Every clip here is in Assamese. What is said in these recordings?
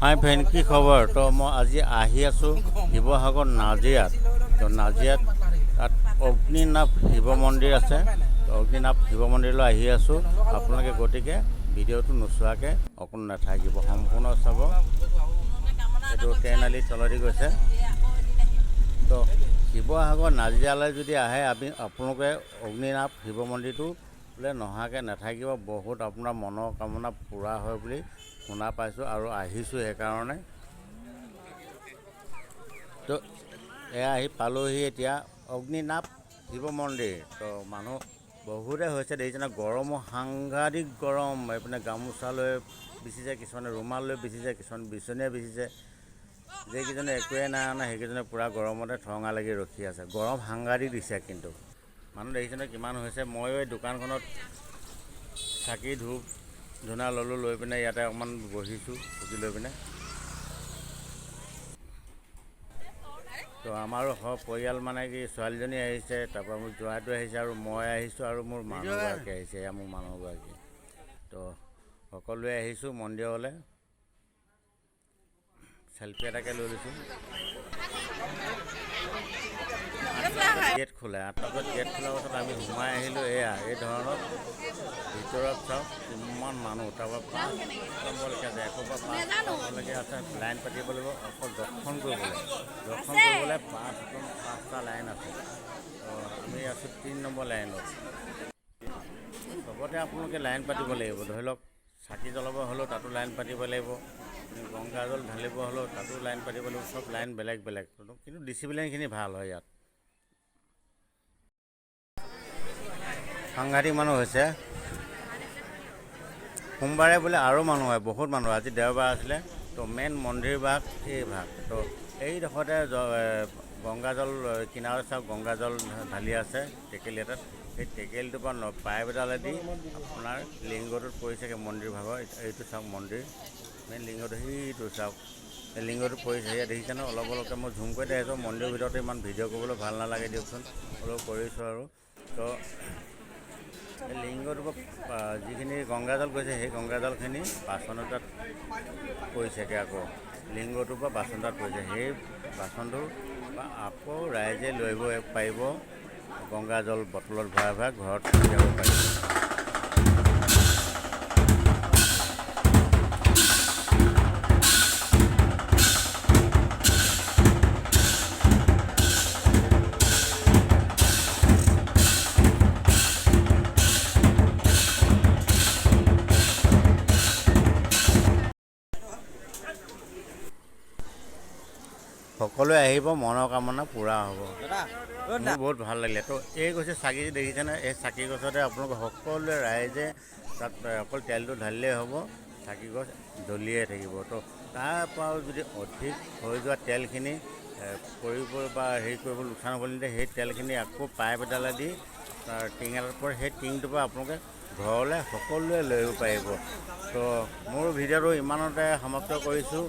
হাই ফ্ৰেণ্ড, কি খবৰ? তো মই আজি আহি আছোঁ শিৱসাগৰ নাজিৰাত। তো নাজিৰাত তাত অগ্নিনাভ শিৱ মন্দিৰ আছে। তো অগ্নিনাভ শিৱ মন্দিৰলৈ আহি আছোঁ। আপোনালোকে গতিকে ভিডিঅ'টো নোচোৱাকৈ অকণ নাথাকিব, সম্পূৰ্ণ চাব। এইটো ট্ৰেইন আলি তলেদি গৈছে। তো শিৱসাগৰ নাজিৰালৈ যদি আহে আপোনালোকে অগ্নিনাভ শিৱ মন্দিৰটো বোলে নহাকৈ নাথাকিব। বহুত আপোনাৰ মনৰ কামনা পূৰা হয় বুলি শুনা পাইছোঁ আৰু আহিছোঁ সেইকাৰণে। তো এয়া আহি পালোহি এতিয়া অগ্নিনাভ শিৱ মন্দিৰ। তো মানুহ বহুতে হৈছে, দেখিছেনে? গৰমো সাংঘাতিক গৰম। এইপিনে গামোচা লৈ বিচিছে, কিছুমানে ৰুমাল লৈ বিচিছে, কিছুমান বিচনীয়ে বিচিছে। যিকেইজনে একোৱে নাই অনা সেইকেইজনে পূৰা গৰমতে ঠৰঙা লাগি ৰখি আছে। গৰম সাংঘাতিক দিছে, কিন্তু মানুহ দেখিছেনে কিমান হৈছে। ময়ো এই দোকানখনত চাকি ধূপ ধূনা ল'লোঁ, লৈ পিনে ইয়াতে অকণমান বহিছোঁ চকী লৈ পিনে। তো আমাৰো পৰিয়াল মানে কি, ছোৱালীজনী আহিছে, তাৰপৰা মোৰ জোঁৱাইটো আহিছে আৰু মই আহিছোঁ আৰু মোৰ মানুহগৰাকী আহিছে। এয়া মোৰ মানুহগৰাকী। তো সকলোৱে আহিছোঁ মন্দিৰলৈ। চেলফি এটাকে লৈ লৈছোঁ। গেট খোলে 8টা বজাত। গেট খোলাৰ পাছত আমি সোমাই আহিলোঁ। এয়া এই ধৰণৰ ভিতৰত চাওক কিমান মানুহ। তাৰপৰা 5 নম্বৰলৈকে আছে, 1ৰ পৰা 5 নম্বৰলৈকে আছে। লাইন পাতিব লাগিব অকল দৰ্শন কৰিবলৈ। দৰ্শন কৰিবলৈ 5টা লাইন আছে। তো আমি আছোঁ 3 নম্বৰ লাইনত। চবতে আপোনালোকে লাইন পাতিব লাগিব। ধৰি লওক চাকি জ্বলাব হ'লেও তাতো লাইন পাতিব লাগিব, গংগা জল ঢালিব হ'লেও তাতো লাইন পাতিব লাগিব। চব লাইন বেলেগ বেলেগ, কিন্তু ডিচিপ্লিনখিনি ভাল হয় ইয়াত। সাংঘাতিক মানুহ হৈছে। সোমবাৰে বোলে আৰু মানুহ হয়, বহুত মানুহ। আজি দেওবাৰ আছিলে। তো মেইন মন্দিৰ ভাগ এই ভাগ। তো এইডোখৰতে গংগাজল কিনাৰত চাওক, গংগাজল ঢালি আছে টেকেলি এটাত। সেই টেকেলিটোৰ পৰা পাইপ এডালেদি আপোনাৰ লিংগটোত পৰিছেগৈ মন্দিৰ ভাগৰ। এইটো চাওক মন্দিৰ মেইন লিংগটো, সেইটো চাওক, এই লিংগটো পৰিছে। সেয়া দেখিছে ন? অলপ অলপকৈ মই ঝুম কৰি দেখাইছোঁ। মন্দিৰৰ ভিতৰতে ইমান ভিডিঅ' কৰিবলৈ ভাল নালাগে দিয়কচোন, অলপ কৰিছোঁ আৰু। তো এই লিংগটোৰ পৰা যিখিনি গংগাজল গৈছে, সেই গংগাজলখিনি বাচন এটাত পৰিছেগৈ। আকৌ লিংগটোৰ পৰা বাচন এটাত পৰিছে। সেই বাচনটোৰ পৰা আকৌ ৰাইজে লৈ আহিব পাৰিব গংগাজল বটলত ভৰাই ভৰাই ঘৰত যাব পাৰিব। সকলোৱে আহিব, মনৰ কামনা পূৰা হ'ব। মোৰ বহুত ভাল লাগিলে। তো এই গৈছে চাকি দেখিছেনে? এই চাকি গছতে আপোনালোকে সকলোৱে ৰাইজে তাত অকল তেলটো ঢালিলেই হ'ব, চাকি গছ জ্বলিয়ে থাকিব। তো তাৰ পৰাও যদি অধিক হৈ যোৱা তেলখিনি কৰিব বা হেৰি কৰিব লোকচান হ'ব নিদিয়ে, সেই তেলখিনি আকৌ পাইপ এডালেদি তাৰ টিং এডাল পৰে, সেই টিংটোৰ পৰা আপোনালোকে ঘৰলৈ সকলোৱে লৈ আহিব পাৰিব। তো মোৰ ভিডিঅ'টো ইমানতে সমাপ্ত কৰিছোঁ।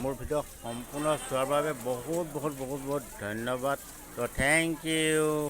মোৰ ভিডিঅ' সম্পূৰ্ণ চোৱাৰ বাবে বহুত বহুত বহুত বহুত ধন্যবাদ। তো thank U.